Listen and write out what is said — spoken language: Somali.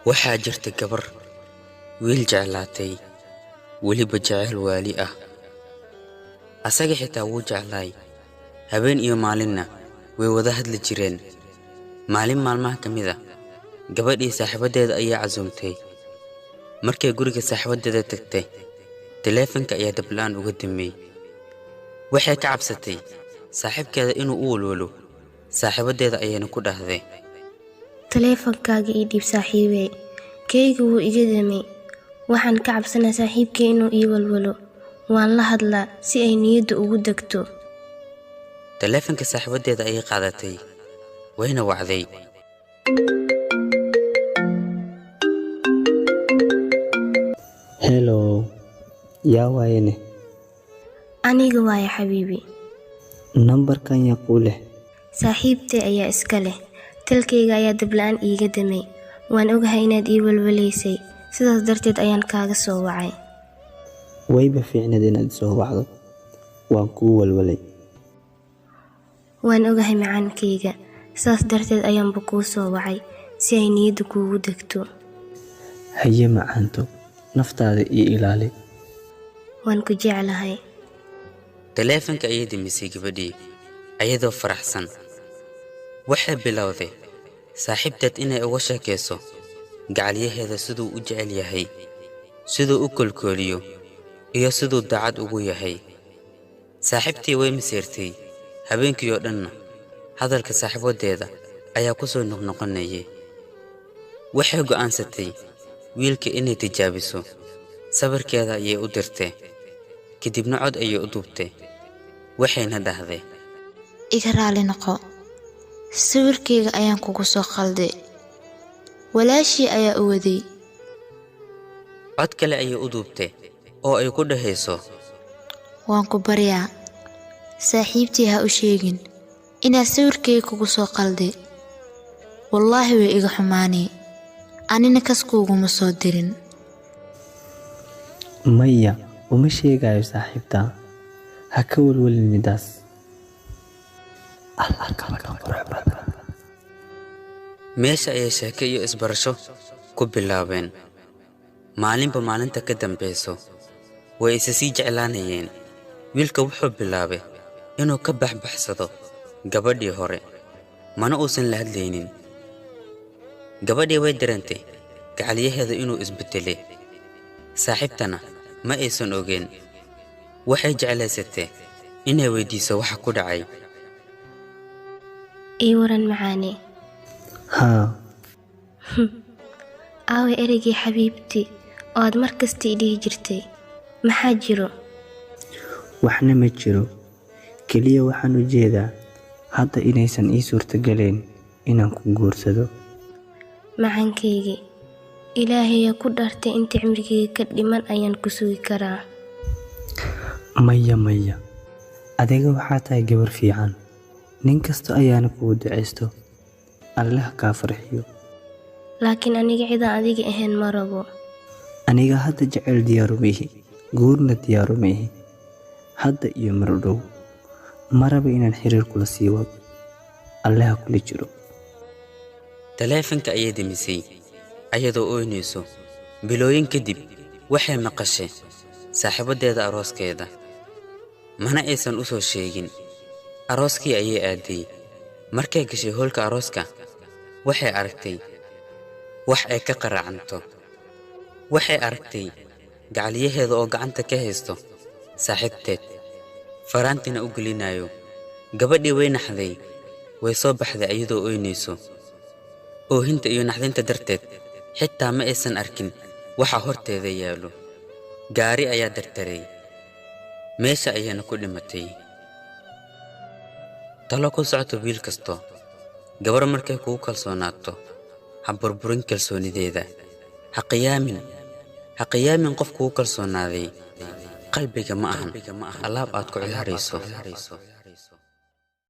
Waxaa jirta gabar wiil jeclaatay, weliba jeceyl waali ah. Asaga xitaa wuu jeclaay. Habeen iyo maalinna way wada hadli jireen. Maalin maalmaha ka mid ah, gabadhii saaxiibadeeda ayaa casuumtay. Markay guriga saaxiibadeeda tagtay, taleefanka ayaa dab la'aan uga damay. Waxay ka cabsatay saaxiibkeeda inuu u walwalo. Saaxiibadeeda ayayna ku dhahday, Taleefankaaga ii dhiib saaxiibey. Kayga wuu iga damay. Waxaan ka cabsanaa saaxiibkay inuu ii walwalo. Waan la hadlaa si ay niyaddu ugu degto. Taleefanka saaxiibadeeda ayay qaadatay, wayna wacday. Hello, yaa waayene? Aniga waaye xabiibi. Nambarkan yaa kuu leh? Saaxiibtay ayaa iska leh. Telkayga ayaa dab la'aan iiga damay. Waan ogahay inaad ii walwalaysay. Sidaas darteed ayaan kaaga soo wacay. Wayba fiicneed inaad soo wacdo. Waan kuu walwalay. Waan ogahay macaankayga. Sidaas darteed ayaanba kuu soo wacay si ay niyaddu kuugu degto. Haye macaanto, naftaada ii ilaali. Waan ku jeclahay. Taleefanka ayay demisay gabadhii, ayadoo faraxsan. Waxay bilowday saaxiibteed inay uga sheekayso gacalyaheeda siduu u jecel yahay, siduu u koolkooliyo, iyo siduu daacad ugu yahay. Saaxiibtii way maseertay, habeenkii oo dhanna hadalka saaxiibadeeda ayaa ku soo noqnoqonayay. Waxay go'aansatay wiilka inay tijaabiso. Sawirkeeda ayay u dirtay, kadibna cod ayay u duubtay. Waxayna dhahday, Iga raali noqo. Sawirkayga ayaan kugu soo qalday. Walaashii ayaa u waday. Cod kale ayay u duubtay oo ay ku dhahayso, Waan ku baryaa. Saaxiibtii ha u sheegin inaa sawirkayga kugu soo qalday. Wallaahi way iga xumaanay. Anina kas kuuguma soo dirin. Maya, uma sheegayo saaxiibtaa. Ha ka walwalin midaas. Allah gabadha qurux badan. Meesha ayay sheeko iyo isbarasho ku bilaabeen. Maalinba maalinta ka dambayso, way isa sii jeclaanayeen. Wiilka wuxuu bilaabay inuu ka baxbaxsado gabadhii hore, mana uusan la hadlaynin. Gabadhii way dareentay gacalyaheeda inuu isbedelay. Saaxiibtana ma aysan ogeen. Waxay jeclaysatay inay weydiiso waxa ku dhacay. Ii waran macaane. Haa, Aaway ereygii xabiibti oo aad mar kasta i dhihi jirtay. Maxaa jiro? Waxna ma jiro. Kaliya waxaan u jeedaa hadda inaysan ii suurtagalayn inaan ku guursado. Macaankaygii. Ilaahayaa ku dhaartay inta cimrigayga ka dhiman ayaan ku sugi karaa. Maya maya. Adiga waxaa tahay gabar fiican. Nin kasta ayaana kugu ducaysto. Alle ha kaa farxiyo. Laakiin aniga cidaan adiga ahayn ma rabo. Aniga hadda jecel diyaaru ma ihi. Guurna diyaaru ma ihi. Hadda iyo mar dhow. Ma rabo inaan xiriir kula sii wado. Alle ha kula jiro. Taleefanka ayay demisay, ayadoo ooynayso. Bilooyin kadib, waxay maqashay saaxiibadeeda arooskeeda. Mana aysan u soo sheegin. Arooskii ayay aaday. Markay gashay hoolka arooska, waxay aragtay wax ay ka qaraacanto. Waxay aragtay gacalyaheeda oo gacanta ka haysto saaxiibteed, faraantina u gelinayo. Gabadhii way naxday, way soo baxday ayadoo ooynayso. Oohinta iyo naxdinta darteed, xitaa ma aysan arkin waxa horteeda yaallo. Gaari ayaa dardaray. Meesha ayayna ku dhimatay. Talo ku socoto wiil kasto. Gabar markay kugu kalsoonaato, ha burburin kalsoonideeda. Ha qiyaamin. Ha qiyaamin qof kugu kalsoonaaday. Qalbiga ma ahan alaab aad ku ciyaarayso.